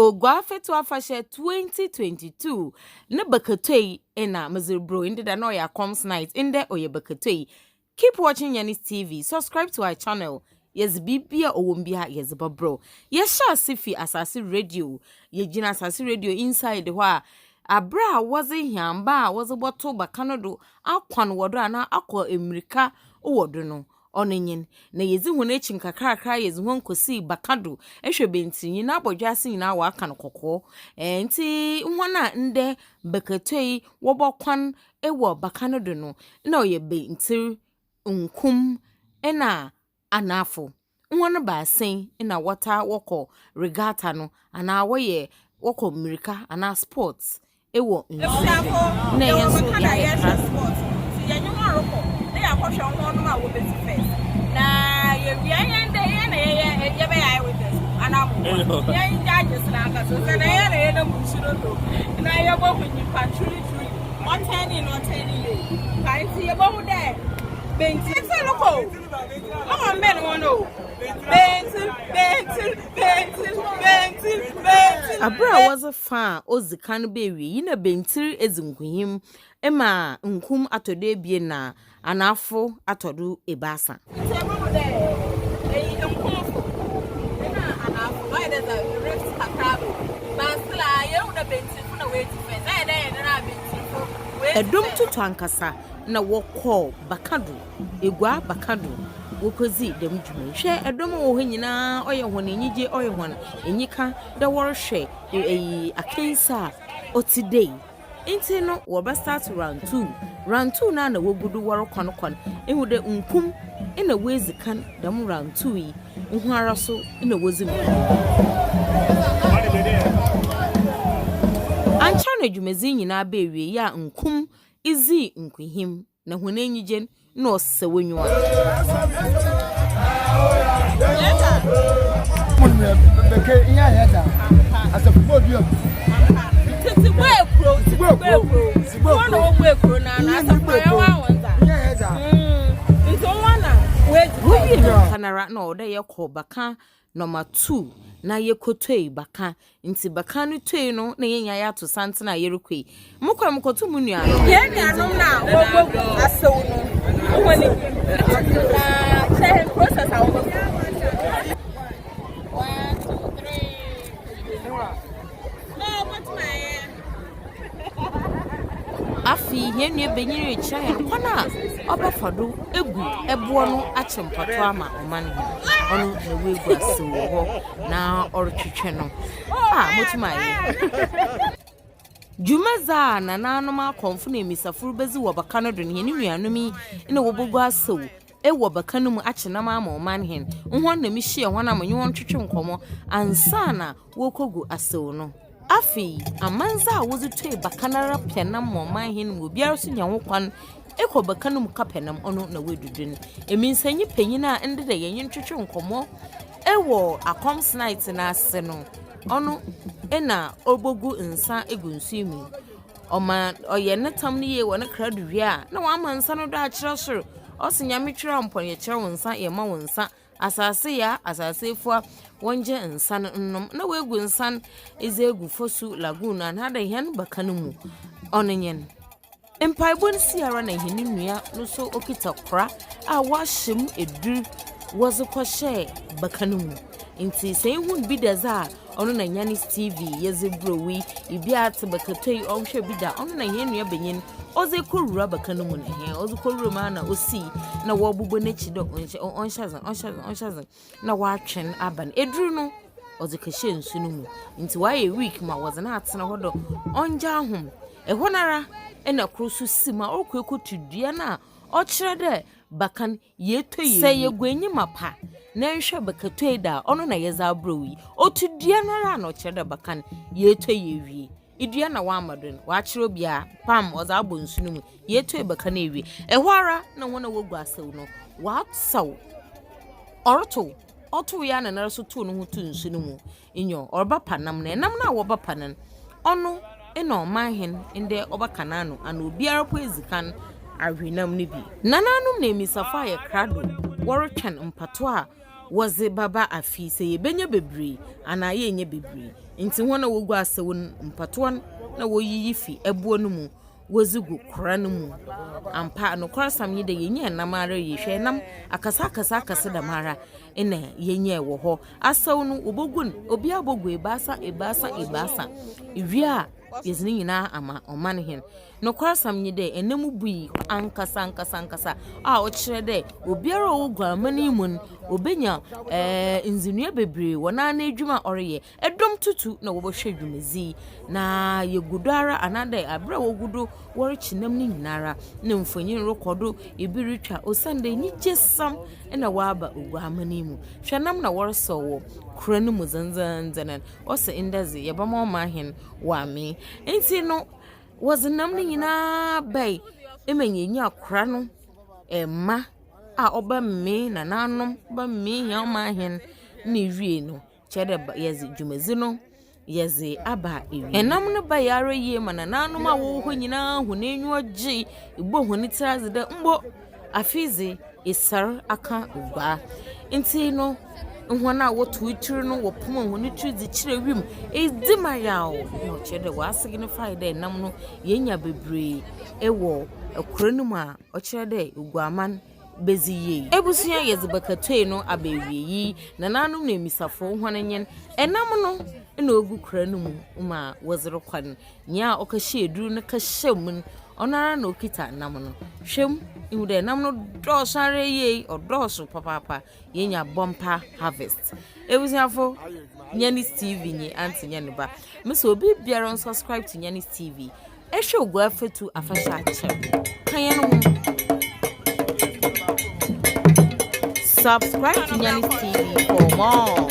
Oguaa Fetu Afahyɛ 2022 ne bakatoi na medze rebrɛ wo. Ndɛ da na ɔyɛ Akɔms Night, ndɛ ɔyɛ bakatoi. Keep watching Yanis TV, subscribe to our channel. Yɛdze biribi a ɔwɔ mu biara yɛdze bɛbrɛ wo. Yɛhyɛ ase fi Asase Radio. Yɛgyina Asase Radio inside hɔ a, aber a wɔdze hɛnba a wɔdze bɔto baka no do akwan wɔ do anaa akɔ mmirika wɔ do no, ɔno nye n'. Na yedzi hɔn ekyir nkakrankra yɛdze hɔn kosii baka do hwɛ bɛntsirinyi n'abɔdwe ase nyinaa wɔaka no kɔkɔɔ. Ɛɛ ntsi hɔn a ndɛ bakatoi wɔbɔkwan wɔ baka no do no, nna ɔyɛ bɛntsir, nkum na anafo. Hɔn baasa yi na wɔtaa wɔkɔ regatta no anaa wɔyɛ wɔkɔ mmirika anaa sports wɔ nsu do. Na hɛn nso yɛayɛ krado. Nti yɛnye hɔn rokɔ na yɛakɔhwɛ hɔnom a wobedzi first. Na yewia hɛn dɛ hɛn na yɛyɛ yɛbɛyɛ eyewitness anaa mbowa. Yɛn judges na ankasa sɛ na yɛn na yɛnam nsu no do na yɛbɔhu nyimpa truly truly ɔtɛnee na ɔtɛnee yie. Ka nti yɛbɔhu dɛ bɛnti sɛ no kɔ o. Mama mbɛn hɔn o. Bɛnti bɛnti bɛnti bɛnti bɛnti. Aber a wɔdze fa a odzi kan ba ewiei yi na bɛntsir edzi nkunyim ma nkum atɔ do ebien na anafo atɔ do ebiasa. Nti ɛbɛhu dɛ eyi nkumfo na anafo no ɔyɛ dɛ dza rift kakra do but still a yɛhu dɛ bɛntirfo na woedzi first ayɛ dɛ yɛn dɛ a bɛntirfo woedzi Dɔm first. tutu ankasa na wɔkɔɔ baka do, Eguaa baka do wokodzii dɛm dwuma yi. Hwɛ dɔm a wɔwɔ hɔ nyinaa ɔyɛ hɔn enyigye, ɔyɛ hɔn enyika dɛ wɔrohwɛ eyi akansi a ɔtse dɛ yi. Ntsi no wɔbɛ start round two. Round two no a na wogu do wɔrokɔ no kɔ no, ehu dɛ nkum na woedzi kan dɛm round two yi, ho ara so na wodzi nkunyim. Ankyɛr na dwumadzi yi nyinaa baa ewiei a nkum dzii nkunyim na hɔn enyigye no na ɔsɛ w'enyiwa. Tete bɔ ekuro, tete bɔ ekuro. Wɔn na wɔbɔ ekuro na na asafo ayɛ wɔn awɔn dza. Nti wɔn na wɔadzi. Wowie mmirika no ara na ɔwɔ dɛ yɛkɔ baka number two na yɛkɔtue baka. Nti baka no tue no na yɛn nyinaa yɛato santene a yɛrekɔ yi. Mokɔ a mokɔto mo nuanom. Yɛn nuanom no a wɔbɔ gu asew no, wɔn ni. Na kyerɛ hɛn process a wɔbɛkɔ. One, two, three. No, what's my Afei hɛn nua banyin rekyerɛ hɛn kwan a ɔbɛfa do egu ɛboɔ no akyɛ mpɔtoa ama ɔman hen. Ɔno na oegu asew wɔ hɔ na ɔrotwetwe no. A motum ayɛ. Dwumadzi a nananom akɔmfo na emisafo ribedzi wɔ baka no do no, hɛn nuanom yi na wobogu asew wɔ baka no mu akye nam ama ɔman hen. Hɔn na mihyia hɔn a menye hɔn twetwe nkɔmbɔ ansaana wokogu asew no. Afei, amandze a wɔdze tue baka no ara pɛ nam ma ɔman hen ma obiara so nya ho kwan kɔ baka no mu kɛpɛ nam, ɔno na woedudu no. Eminsanyi panyin a ndɛ dɛ yɛnye no twetwe nkɔmbɔ wɔ Akɔms Night no ase no, ɔno na obogu nsa egu nsu yi mu yi. Ɔma ɔyɛ ne tam no yie wɔ ne kra do wie a, na ɔama nsa no do akyerɛ sor. Ɔse Nyame twer mpɔn yɛkyerɛ wo nsa, yɛma wo nsa. Asase ya, asase efua, wɔngye nsa no nnom. Na woegu nsa no dze egu Fosu Lagoon anaadɛ hɛn baka no mu. Ɔno nye no. Mpaebɔ no sii ara na hɛn nua no so okitsa kora a wɔahyɛ mu edur wɔdze kɔhyɛɛ baka no mu. Ntsi sɛ ihun bi da dze a, ɔno na Nyanis TV yɛdze brɛ wo yi. Bi a tse bakatɔ yi ɔnnhwɛ bi da, ɔno na hɛn nua banyin ɔdze kɔwura baka no mu no. Hɛn ɔdze kɔwura mu ara na osii na wɔbobɔ n'ekyir dɛ ɔnhyɛ ɔnhyɛ dzen, ɔnhyɛ dzen, ɔnhyɛ dzen na ɔatwe no aba no. Edur no, ɔdze kɛhyɛɛ nsu no mu. Ntsi ɔayɛ weak ma wɔdze no atsena hɔ dɛ ɔngye ahom. Ɛhɔ no ara na kor so si mu a ɔrokɔ ekotu dua no a ɔkyerɛ dɛ baka no yeetɔ yie. Sɛ yegu enyim apa na nhwɛ bakatue da a, ɔno na yɛdze abrɛ wo yi. Otu dua no ara na ɔkyerɛ dɛ baka no yeetɔ ewie. Dua na wɔama do no, wɔakyerɛ obiara, pam, ɔdze abɔ nsu no mu, yeetɔ baka no ewie. Ɛhɔ ara na hɔn a wogu asaw no, wɔasaw, ɔrotow, ɔtow yi ara na noara so tow no ho too nsu no mu. Nyew, ɔrebɛpa nam no. Nam no a wɔbɛpa no no, ɔno na ɔmanhen ndɛ ɔbɛka n'ano ana obiara mpo edzi kan awe nam no bi. Nananom na mbesiafo ayɛ krado, wɔrotwɛn mpatoa a. wɔdze bɛba afe yi, sɛ yebenya beberee anaa yɛnnya beberee. Ntsi hɔn a wogu asaw no, mpatoa no na woyiyi fi ɛboɔ no mu wɔdze gu kora no mu. Ampa, nokwasɛm nye dɛ yenyaa nam ara yie. Hwɛ nam akɛse akɛse akɛse dɛmara na yenyae wɔ hɔ. Asaw no, wobogu no, obiara bogu ebiasa ebiasa ebiasa. Iwie a, yɛdze ne nyinaa ama ɔman hen. Nokwasɛm nye dɛ, nam bui ankasa ankasa ankasa a ɔkyerɛ dɛ obiara a ɔwɔ guaman yi mu no, obenya ɛɛɛ ndzinoa beberee wɔ noara n'edwuma a ɔreyɛ. Dɔm tutu na wɔbɔhwɛ dwumadzi yi, na yegu do ara anaadɛ aber a wogu do wɔrekye nam no nyinara na mfonyin rokɔ do, bi rutwa osiandɛ enyigyesɛm na wɔaba oguaman yi mu. Hwɛ nam na wɔresɔw wɔ kora no mu dzendzenndzen no, ɔse ndɛ dze yɛbɛma ɔmanhen ɔamee. Ntsi no wɔdze nam no nyinaa bae ma yenyaa kora no mma a ɔbɛmee nananom, ɔbɛmee hɛn ɔmanhen na ewiei no. Kyerɛ dɛ yɛdze dwumadzi no yɛdze aba ewiei. Nam no bae ara yie ma nanaanom a wɔwɔ hɔ nyina hɔn enyiwa gyee, bɔɔ hɔn tsir adze dɛ mbo afe yi dze esar aka oguaa. Ntsi no hɔn a wɔtow tsir no wɔpoma hɔn tsir dze kyerɛ wimu, edzi ma yaw na ɔkyerɛ dɛ wɔasignify dɛ nam no yenya beberee wɔ kor no mu a ɔkyerɛ dɛ oguaman bedzi yie. Ebusua yɛdze bakatue no aba ewiei, nananom na emisafo hɔn nye nam no na ogu kora no mu ma wɔdze rokɔ no. Nyia ɔkɛhyɛ edur no kɛhyɛ mu no, ɔnoara na okitsa nam no. Hwɛ mu, ihu dɛ nam no dɔɔ so ara yie, ɔdɔɔ so papaapa. Yenya bumper harvest. Ebusuafo, Nyanis TV nye Auntie Nyane ba. Mese obi biara nsubscribe to Nyanis TV. Ehwɛ Oguaa Fatu afahyɛ akyɛr. Ka hɛn ho. Subscribe to Nyanis TV for more.